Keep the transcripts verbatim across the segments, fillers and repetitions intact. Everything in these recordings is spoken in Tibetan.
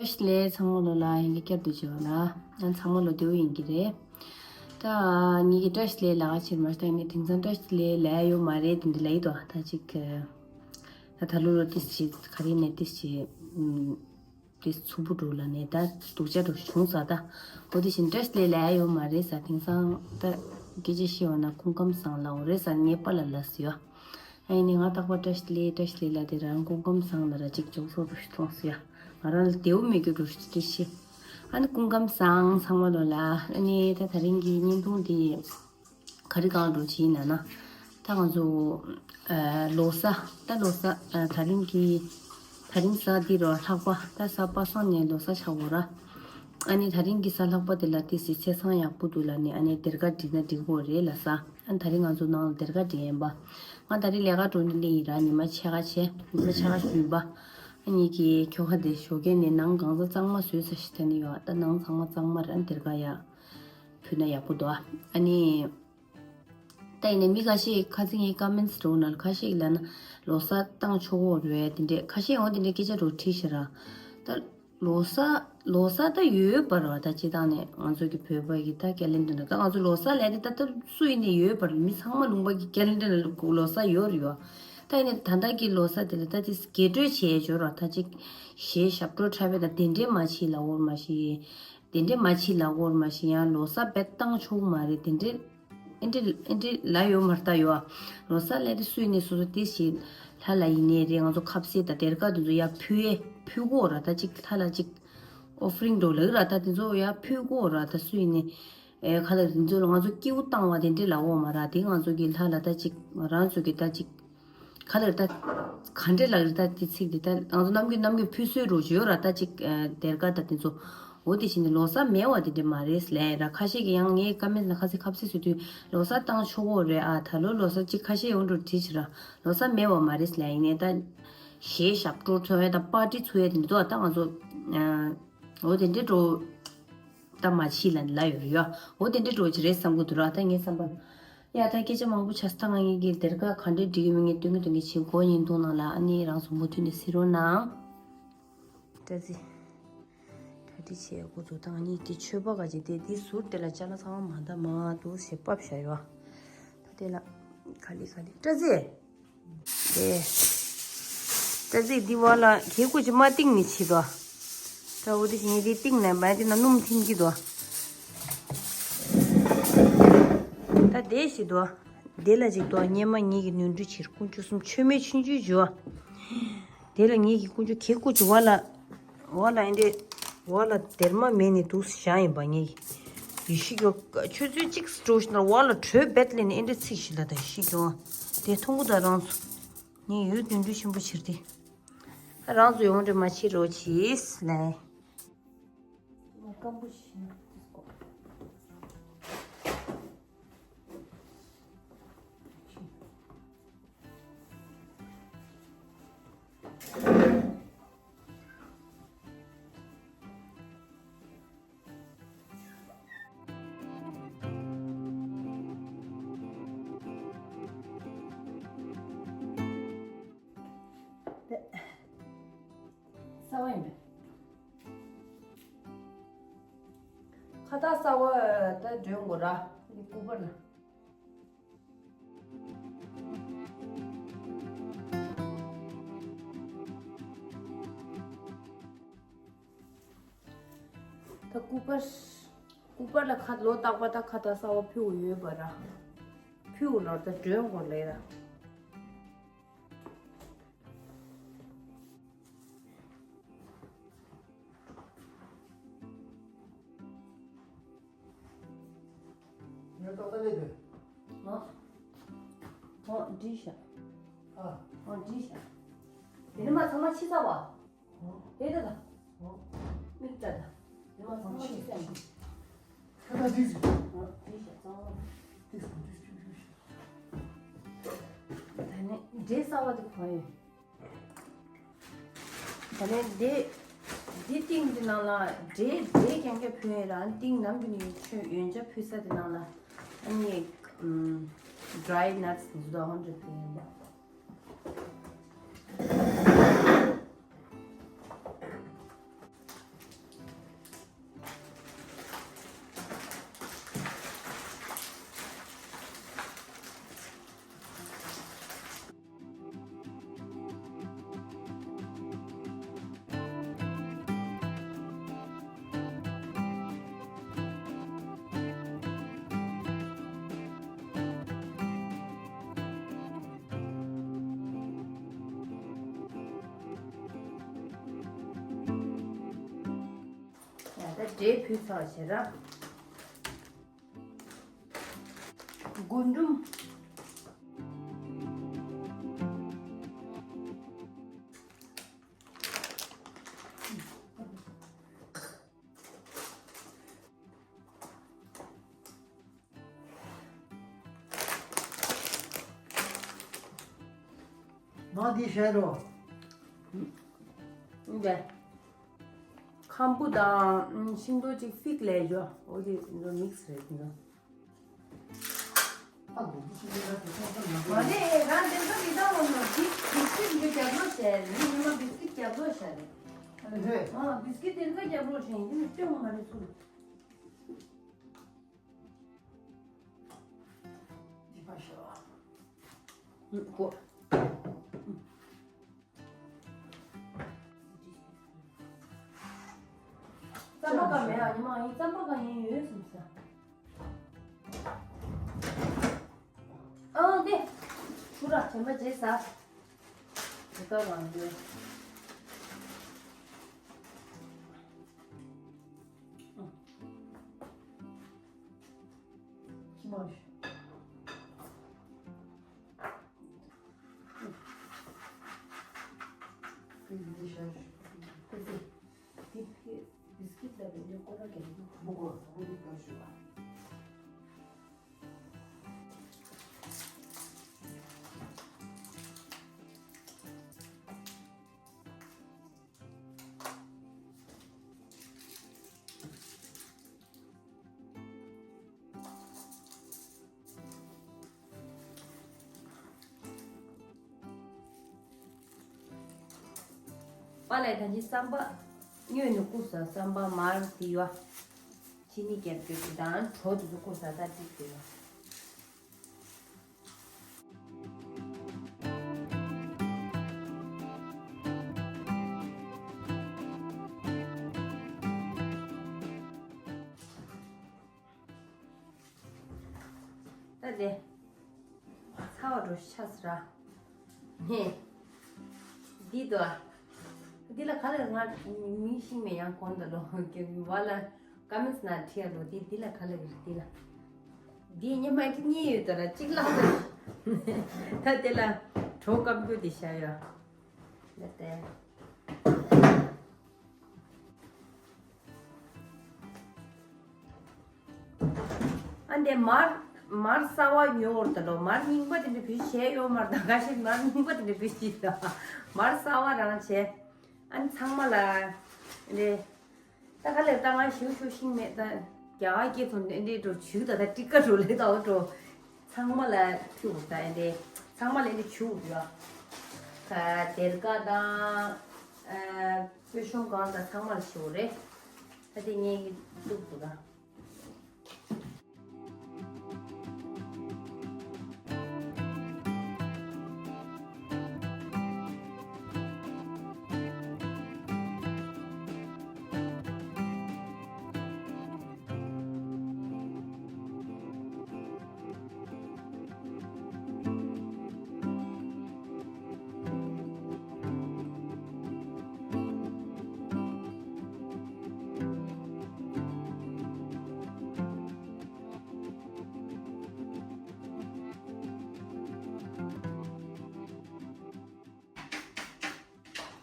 བཀྲ་ཤིས་བདེ་ལེགས། ཚང་མ་ལོ་ལ་ཡིན་གྱི་བསྐྱར་དུ་བྱེད་པ་ལ། ཡང་ཚང་མ་ལོ་བདེ་པོ་ཡིན་གྱི་རེད། ད་ངེད་ཀྱི་བཀྲ་ཤིས་བདེ་ལེགས་ལ་ཁ་ཕྱིར་མ་ཤི་ད་ངས་དེང་སང་བཀྲ་ཤིས་བདེ་ལེགས་ལ་ཡོད་མ་རེད་དེ་འདྲ་ལ་ཡིན་དོ། ད་ཅིག་ད་ད་ལོ་ལོ་ཏིས་བྱེད་ག་རེ་ནས་ཏིས་བྱེད་ཏིས་ཚུགས་པོ་འགྲོ་ལ་ནས་ད་སྡུག་ཅག་འགྲོ་བྱུང་ས། ད་འོ་དེ་བཞིན་བཀྲ་ཤིས་བདེ་ལེགས་ལ་ཡོད་མ་རེད་ས། དེང་སང་ད་སྐད་ཆ་བཤད་པ་ན་སྐུ་ཁམས་བཟང་ལ་འོ་རེད་ས། ངའི་པཱ་ལགས་ལ་ཟེར་ཡོད། ཨ་ཡིན་ནི་ང་རྟག་པར་བཀྲ་ཤིས་བདེ་ལེགས་བཀྲ་ཤིས་བདེ་ལེགས་ལ་དེ་རང་སྐུ་ཁམས་བཟང་ལ་ར་ཅིག་ཅོག་ཙོ་རུ་ཞིག་མཐོང་སོང་ཡ། ང་རང་ལ་བདེ་པོ་མེད་རྒྱུ་འགྲོ་ཞིག་ཏུ་ཤི། ཨ་ནི་སྐུ་ཁམས་བཟང་ཚང་མ་ལོ་ལ། ཨ་ནི་ད་ད་རིང་གི་བརྙན་ཐུང་དེ་ག་རེ་གང་འགྲོ་བྱིན་ན་ན། ད་ང་ཚོ་ཨ་ལོ་གསར་ད་ལོ་གསར་ཨ་ད་རིང་གི་ད་རིང་གཟའ་འདི་རུ་ལྷག་པ་ད་གཟའ་པ་སངས་ནས་ལོ་གསར་ཆགས་འོ་ར། ཨ་ནི་ད་རིང་གི་གཟའ་ལྷག་པ་དེ་ལ་ཏི་སི་ཚེས་བཟང་ཡག་པོ་འདུག་ལ་ནི་ཨ་ནི་སྡེར་ཁ་བསྒྲིགས་ན་འགྲིག་གོ་རེད་ལ་ས། ཨ་ནི་ད་རིང་ང་ཚོ་ནང་ལ་སྡེར་ཁ་བསྒྲིགས་ཡིན་པ། ང་ད་རིང་ལས་ཀ་འགྲོ་ནི་ལི་ཡིན་ར། ཉི་མ་ཕྱེད་ཀ་བྱས་ཉི་མ་ཕྱེད་ཀ་བཞུགས་པ། ཨ་ནི་གི་ཁྱོ་ག་དེ་ཞོགས་ཀས་ནས་ནང་གང་ཚ་གཙང་མ་བཟོས་ས་ཞིག་ད་ནི་ཡོད། ད་ནང་ཚང་མ་གཙང་མ་ར་སྡེར་ཁ་ཡ་ཕུལ་ན་ཡག་པོ་འདུག་ཨ་ནི། ད་ཡིན་ནའི་མི་ཁ་ཤས་ཁ་ཚིག་ངའི་ཀ་མེན་སི་འགྲོ་ན་ཁ་ཤས་ལ་ན་ལོ་གསར་བཏང་ཆོག་གོ་རེད་དེ་འདྲས་ཁ་ཤས་འོ་དེ་འདྲས་སྐད་ཆ་འགྲོ་བྲིས་ཤི་ར། ད་ལོ་གསར་ལོ་གསར་ད་ཡོད་པ་ར། ད་སྤྱི་བཏང་ནས་ང་ཚོ་གི་བོད་པ་གི་ད་ཀེ་ལེན་ཌར་ན་ད་ང་ཚོ་ལོ་གསར་ལས་དེ་ད་ད་སུ་ཡིན་ནའི་ཡོད་པ་ར། མི་ཚང་མ་ལུང་པ་གི་ཀེ་ལེན་ཌར་ན་ལོ་གསར་ཡོད་རེད་ཡོད། ད་ཡིན་ནའི་ད་ལྟ་གི་ལོ་གསར་དེ་ལ་ད་དེ་སྐྱེ་སྤྲོད་བྱས་ཡོད་ར། ད་ཅིག་གཞས་ཞབས་བྲོ་འཁྲབ་པའི་ད་དེ་འདྲས་མ་བྱེད་ལ་འོར་མ་ཤི། དེ་འདྲས་མ་བྱེད་ལ་འོར་མ་ཤི་ཡང་ལོ་གསར་བེད་བཏང་ཆོག་མ་རེད་དེ་འདྲས། ཨེ་འདྲི་ཨེ་འདྲི་ལ་ཡོད་མ་རེད་ད་ཡོད། ལོ་གསར་ལས་དེ་སུས་ནས་སོ་སོ་དེ་ཞིག་ལྷ་ལ་ཡིན་ནའི་རེད། ང་ཚོ་ཁ་ཟས་དང་སྡེར་ཁ་དེ་ཚོ་ཡར་ཕུལ་ཡས་ཕུལ་གོ་ར། ད་ཅིག་ལྷ་ལ་ཅིག་ཨོ་ཕ་རིང་འགྲོ་ལགས་ར། ད་དེ་ཚོ་ཡར་ཕུལ་གོ་ར། ད་སུས་ནས་ཨེ་ཁ་ལག་དེ་ཚོ་ལ་ང་ཚོ་སྐྱིའུ་བཏང་བ་དེ་འདྲི་ལ་འོ་མ་ར། དེ་ང་ཚོ་གི་ལྷ་ལ་ད་ཅིག་ང་རང་ཚོ་གི་ད་ཅིག་ཁ་ལག་ད་ག་འདྲི་ལ་རེད། ད་དེ་ཚིག་དེ་ད་ང་ཚོ་ནམ་རྒྱུན་ནམ་རྒྱུན་ཕུལ་སྲོལ་རུ་བརྗོད་ར། ད་ཅིག་སྡེར་ཁ་ད་དེ་ཚོ། འོ་དེ་བཞིན་དུ་ལོ་གསར་མེད་པ་དེ་འདྲ་མ་རེད་ལས་ར། ཁ་ཤས་ཀྱིས་ཡང་ངའི་ཀ་མེན་ན་ཁ་ཚིག་ཁ་ཚིག་ཟེར་དུས་ལོ་གསར་བཏང་ཆོག་གོ་རེད་ཨ། ད་ལོ་ལོ་གསར་གཅིག་ཁ་ཤས་ཡོང་འགྲོ་བྲིས་ཕྱིར་ར་ལོ་གསར་མེད་པ་མ་རེད་ལས། ཡིན་ནའི་ད་གཞས་ཞབས་བྲོ་འཁྲབ་ཡ་ད་པར་ཏི་འཚོགས་ཡ་དེ་འདྲ་འདུག་ད་ང་ཚོ་འོ་དེ་འདྲ་འགྲོ་ད་མ་བྱེད་ལ་ལ་ཡོད་རེད་ཡ། འོ་དེ་འདྲ་འགྲོ་གི་རེད་བསམ་གི་འདུག་ར། ད་ངའི་བསམ་པར་ཡ་ད་སྐད་ཆ་མང་པོ་ཆགས་སོང་། ད་ང་ངེད་ཀྱི་སྡེར་ཁ་ག་འདྲས་སྒྲིག་གི་མིན་ངས་སྟོན་གི་སྟོན་གི་བྱེད་གོ་ཡིན་འདུག་ནང་ལ་ཨ་ནི་རང་ཚོ་མུ་མཐུད་ནས་གཟིགས་རོགས་གནང་། བཀྲ་ཤིས། གྲ་སྒྲིག་བྱས་འགོ་འཛུགས་དང་གཉིས་ཀྱི་མཆོད་པ་ག་ཅིག་དེ་དེའི་ཟུར་དེ་ལ་ཅ་ལག་ཚང་མ་མ་འདང་མ་འདུག་ཞེས་ཕབ་བཞག་ཡོད། ད་དེ་ལ་ག་ལེ་ག་ལེ་བཀྲ་ཤིས། དེ་བཀྲ་ཤིས་འདི་བ་ལ་གེ་ཀུ་ཅི་མ་གཏིང་ནས་ཕྱིས་དོ། ད་འོ་དེ་ངས་དེ་གཏིང་ནས་མ་དེ་ན་སྣུམ་ཐིམ་གྱི་དོ། ད་དེ་ཞིག་དོ། དེ་ལ་ཅིག་དོ་སྙེ་མ་ངེད་ཀྱི་ནོར་འཁྲུལ་ཕྱིར་དཀོན་མཆོག་གསུམ་མཆོད་མེ་ཆུང་ཆུང་བྱོས། དེ་ལ་ངེད་ཀྱི་དཀོན་མཆོག་གེ་ཀུ་ཅི་བ་ལ། འོ་ལ་ཨེ་འདྲས། འོ་ལ་སྡེར་མ་མེད་ནི་འདུག་བཞག་ཡིན་པ་ངེད་ཀྱི། ཡེ་ཤེས་ཀྱི་ཆུ་ཚོད་གཅིག་འགྲོ་ཞིག་ན་འོ་ལ་དྲོད་བེད་ལེན་ནི་ཨེ་འདྲས་ཚིག་ཞིག་ལ་ད་ཡེ་ཤེས་ཀྱི་དེ་མཐོང་གི་ད་རང་ཚོ། ངས་ཡོད་དུད་འགྲོ་ཆེན་པོ་ཕྱིར་ཏེ། རང་ཚོ་ཡོང་འདྲ་མ་བྱེད་རོགས་གྱིས་ལས། སྐམ་པོ་ཞིག་ན་ཏིས་ཀོ། གསར་པ་ཡིན་པས། ཁ་བཏགས་གསར་པ་ད་སྒྲོན་དགོས་ར། འདི་སྐུ་པར་ལ། ད་སྐུ་པར། སྐུ་པར་ལ་ཁ་ལོ་རྟག་པར་ད་ཁ་བཏགས་གསར་པ་ཕུལ་དགོས་ཡོད་པ་ར། ཕུལ་དགོས་ལོ་ད་སྒྲོན་དགོས་ལས་ར། ཡོད་ཏོག་ཙམ་ལས་དོན། ཨོ། ཨོ་འགྲིག་ཤག་ཨ། ཨོ་འགྲིག་ཤག་དེ་ནི་མ་ཚང་མ་ཕྱི་ཚ་བ། ཨོ། དེ་ད་ད། ཨོ། མིག་ད་ད། དེ་མ་ཚང་མ་ཕྱི་ཚ་ཡིན། ཁ་ད་འགྲིག་ཤག་ཨོ་འགྲིག་ཤག་ཚང་མ། འགྲིག་ཤག་འགྲིག་ཤག་ད་ནི་འབྲས་གསར་བ་དེ་གོན་ཡོད། ད་ནི་འདི་འདི་ཏིང་འདི་ནང་ལ་འབྲས་འབྲས་རྐྱང་རྐྱང་ཕུལ་ཡས་རང་ཏིང་ནང་གི་ནི་ཆོས་ཡོན་ཆབ་ཕུལ་ས་དེ་ནང་ལ་ཨ་ནི་ཨམ་dry nuts འདི་ཚོ་ཧོན་འདྲ་ཕུལ་ཡིན་པ། ད་འབྲས་བུ་ཚར་བྱེད་ར། རྒུན་འབྲུམ། ནང་འདི་བཤད་རོགས། འདི། ཁམ་བུ་དང་ཤིང་ཏོག་ཅིག་ཕིག་ལས་ཡོད། འོ་དེ་མིག་སི་རེད་འདི། ཨ་དགོས་ཀྱི་ཤིང་ཏོག་དེ་ཚོ་ཚང་མ། མ་རེད། རང་དེ་ཚོ་མི་ཚང་བ་ནོ། འདི་འདི་སྐད་འདི་རྒྱབ་ལོག་བྱས་རེད། ཉི་མ་བི་སྐིད་རྒྱབ་ལོག་བྱས་རེད། ཨ་ནི་ཧེ། ཨ་བི་སྐིད་དེ་ཚོ་རྒྱབ་ལོག་བྱས་ཡིན་ནི་སྟོན་མ་རེད་སུ། འདི་པ་ཤོག་ཨུ་ཀོ། རྩམ་པ་ག་མེད་ཨ། ཉི་མ་ཡིན་རྩམ་པ་ག་ཡིན་ཡོད་སུ་ས། ཨང་དེ། ཤུ་ར་ཆེན་པ་རྗེས་ཟ། དེ་ག་རང་ཡོད། ཁྱི་མ་ཤི། ཁྱི་མ་ཤི། ཁྱི་མ་ཤི། དེ་དེ་བི་སི་ཀིད་ལ་བི་ནི་ཀོ་ལ་ག་རེ་མོ་གོ་ས་མོ་དེ་ག་ཤི་བ། པ་ལས་ད་ཅི་རྩམ་པ་སྔོན་ནས་བསྐུར་ས། རྩམ་པ་མར་དེ་ཡོད། ཅི་ནི་རྒྱབ་སྐྱོར་དེ་དང་གྲོ་དེ་ཚོ་བསྐུར་ས་ད་ཅིག་དེ་ཡོད། ད་དེ། ཚ་བ་འགྲོ་ཤ་ཟ་ར། ཧེ། འདི་དོ། འདི་ལ་ག་ལ་ང་མིང་ཤིང་མེད་ཡང་གོན་ད་ལོ། བ་ལ་ཀ་མེན་སི་ན་ཁྲིད་ཡ་ལོ། འདི་འདི་ལ་ག་ལ་གི་འདི་ལ། འདི་ཉི་མ་གཉིས་ཡོད་ད་ར་གཅིག་ལ། ད་དེ་ལ་གྲོ་སྐམ་རྒྱུ་འདི་བཞག་ཡོད། ལ་ཏེ། ཨ་འདི་མར་མར་གསར་བ་ཉོ་བར་ད་ལོ། མར་རྙིང་པ་དེ་འདྲ་བེད་སྤྱད་ཡོད་མ་རེད། ད་ག་ཞིག་མར་རྙིང་པ་དེ་འདྲ་བེད་སྤྱད་ད། མར་གསར་བ་རང་བྱས། ཨ་ནི་ཚང་མ་ལ་འདི། ད་ག་ལེར་ད་ང་ཞུ་ཞུ་ཤིང་མེད་ད། རྒྱ་གར་སྐད་ཐོག་ནས་འདི་འགྲོ་ཞུ་ད། ད་ཀྲི་ཀ་འགྲོ་ལེ་ད་འོ་འགྲོ། ཚང་མ་ལ་ཕུལ་འོ་ད་འདི། ཚང་མ་ལ་འདི་ཞུ་འོ་ཡ། ད་སྡེར་ཁ་དང་། ཨ་སྤོས་ཤོང་གང་དང་ཚང་མ་ལ་ཞུ་རེད། ད་དེ་ངས་ཀྱི་བླུག་འདུག་ད།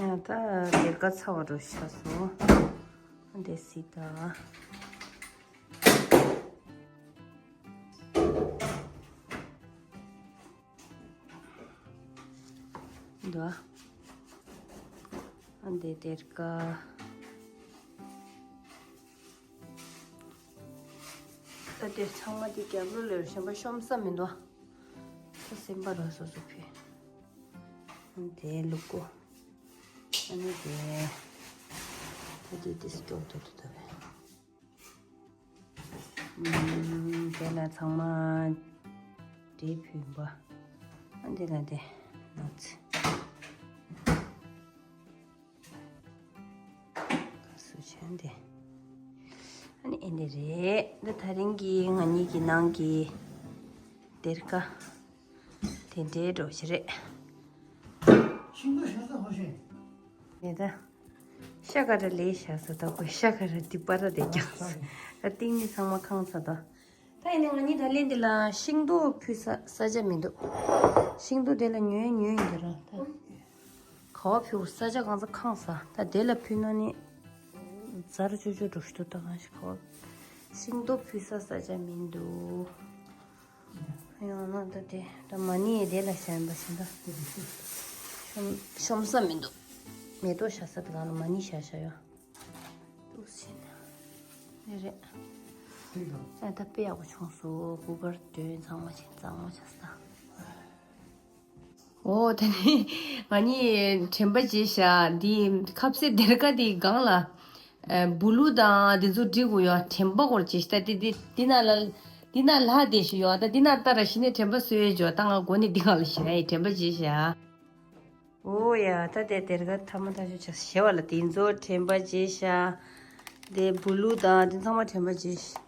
ཡང་ད་སྡེར་ཁ་ཚ་བ་རུ་ཆགས་སོང་། འདི་སྲིད་ད། འདུག་ཨ། འདི་སྡེར་ཁ། ད་དེ་ཚང་མ་དེ་རྒྱབ་ལོགས་ལ་གཞན་པ་ཤོམ་ས་མི་འདུག་ད་སེམས་པ་ར་སོ་སོ་ཕུད། ཨ་ནི་དེ་ལུག་གུ། ཨ་ནི་དེ། ད་དེ་དེ་སི་ཀྲོག་ཏོ་ཏོ་ད་བས། ཨུམ། དེ་ལ་ཚང་མ་འབྲས་བུ་ཡིན་པ། ཨ་འདི་ལ་དེ་ནགས་ཚལ། སུ་ཆེན་དེ། ཨ་ནི་ཨེ་འདི་རེད། འདི་ད་རིང་གི་ང་གཉིས་ཀྱི་ནང་གི་སྡེར་ཁ་དེ་འདྲའི་འགྲོ་ཞིག་རེད། ཤིང་ཏོག་ཤ་ཚ་ཧོ་ཤེ། རེད་ད། ཤ་ཁ་ར་ལས་བཞག་ས་ད་ཁོས་ཤ་ཁ་ར་འདི་པར་ར་དེ་རྒྱག་ས། ད་གཏིང་ནི་ཚང་མ་ཁེངས་ས་ད། ད་ཡིན་ནའི་ང་གཉིས་ད་ལན་འདི་ལ་ཤིང་ཏོག་ཕུལ་ས་ས་ཆ་མི་འདུག་ཤིང་ཏོག་དེ་ལ་ཉོས་ཉོས་ཡིན་གྱི་ར་ད། ག་བ་ཕུལ་ས་ཆ་གང་ས་ཁེངས་ས་ད་དེ་ལ་ཕུལ་ན་ནི། ཛར་ཅོ་ཅོ་འགྲོ་ཤི་འདུག་ད་གང་ཞིག་ག་བ། ཤིང་ཏོག་ཕུལ་ས་ས་ཆ་མི་འདུག་ཡང་ན་ད་དེ་ད་མ་ཎི་ཡི་དེ་ལ་བཞག་ཡིན་པ་ཞིག་ད། ཤོམ་ཤོམ་ས་མི་འདུག་མེ་ཏོག་བཞག་ས་དེ་གང་ལ་མ་ཎི་བཞག་བཞག་ཡོད། ཏུ་ཕྱིན། རེད་རེད། ཨ་ད་དཔེ་ཡག་པོ་བྱུང་སོང་གུ་གར་དོན་ཚང་མ་ཕྱིན་གཙང་མ་བྱས་ས། འོ་ད་ནི་ང་གཉིས་དྲན་པ་བརྗེད་བཞག་འདི་ཁ་ཟས་སྡེར་ཁ་འདི་སྒང་ལ། ཨ་བུ་ལུ་དང་འདི་ཚོ་སྒྲིག་དགོས་ཡོད། དྲན་པ་སྐོར་བརྗེད་བཞག་ད་འདི་འདི་འདི་ན་ལ་འདི་ན་ལྷ་དེ་ཞིག་ཡོད། ད་འདི་ན་ལྟ་ར་ཤི་ནས་དྲན་པ་གསོས་ཡོད་ཇོ། ད་ང་མགོ་ནས་འདི་སྒང་ལ་བཞག་ཡ་དྲན་པ་བརྗེད་བཞག་འོ་ཡ་ད་དེ་སྡེར་ཁ་ཐ་མ་ཐ་ཤོ་ཆ་ཞེ་བ་ལ་དེ་ཚོ་དྲན་པ་བརྗེད་བཞག་དེ་བུ་ལུ་དང་དེ་ཚང་མ་དྲན་པ་བརྗེད་བཞག་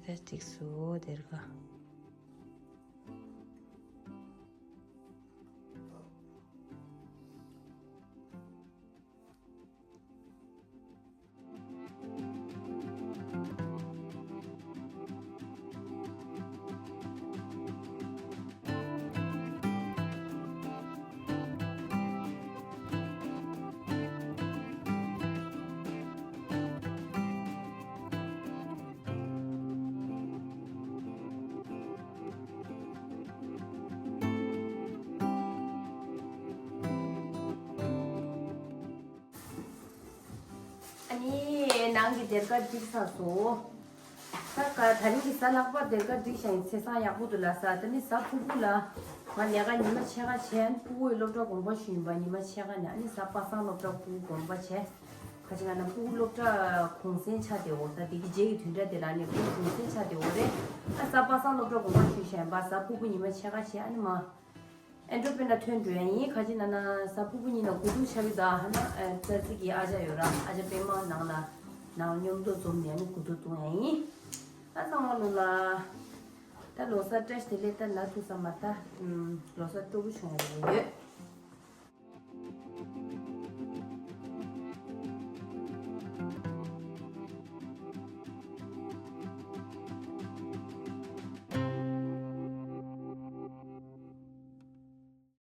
དེ་ད་ཏིག་སུ་སྡེར་ཁ། ཨ་ནི་ནང་གི་སྡེར་ཁ་བསྒྲིགས་ཚར་སོང་། ད་ག་ད་རིང་གི་གཟའ་ལྷག་པ་སྡེར་ཁ་བསྒྲིགས་བཞག་ཡིན། ཚེས་བཟང་ཡག་པོ་འདུག་ལ་ས། ད་ནི་གཟའ་ཕུར་བུ་ལ་ང་ལས་ཀ་ཉི་མ་ཕྱེད་ཀ་བྱས། ཨ་ནི་ཕྲུ་གུའི་སློབ་གྲྭ་དགོངས་པ་ཞུ་ཡིན་པ་ཉི་མ་ཕྱེད་ཀ་ནས། ཨ་ནི་གཟའ་པ་སངས་སློབ་གྲྭ་ཕྲུ་གུ་དགོངས་པ་བྱས། ཁ་ཅིག་ང་ན་ཕྲུ་གུ་སློབ་གྲྭ་གུང་སེང་ཆགས་བསྡད་འོ། ད་འདི་གི་རྗེས་ཀྱི་བདུན་ཕྲག་དེ་ལ་ནི་ཕྲུ་གུ་གུང་སེང་ཆགས་བསྡད་འོ་རེད། ཨ་གཟའ་པ་སངས་སློབ་གྲྭ་དགོངས་པ་ཞུ་བཞག་ཡིན་པ། གཟའ་ཕུར་བུ་ཉི་མ་ཕྱེད་ཀ་བྱས། ཨ་ནི་མ། ཨེ་འགྲོ་དཔེར་ན་ཐོན་འགྲོ་ཡ་ཡིན། ཁ་ཅིག་ན་ན་གཟའ་ཕུར་བུ་ཉིན་ལ་དགུ་ཐུག་ཆ་བི་ད་ཧ་ན་ཨེ་ཙ་ཙི་གི་ཨ་ཅག་ཡོད་ར། ཨ་ཅག་པད་མ་ནང་ལ་ནང་མཉམ་དུ་འཛོམས་ནས་ནི་དགུ་ཐུག་བཏུང་ཡ་ཡིན། ཨ་ཚང་མ་ལོ་ལ་ད་ལོ་གསར་བཀྲ་ཤིས་བདེ་ལེགས། ད་ལ་ཐུག་ས་མ་ད་ལོ་གསར་སྤྲོ་པོ་བྱུང་ཡ་ཡོད།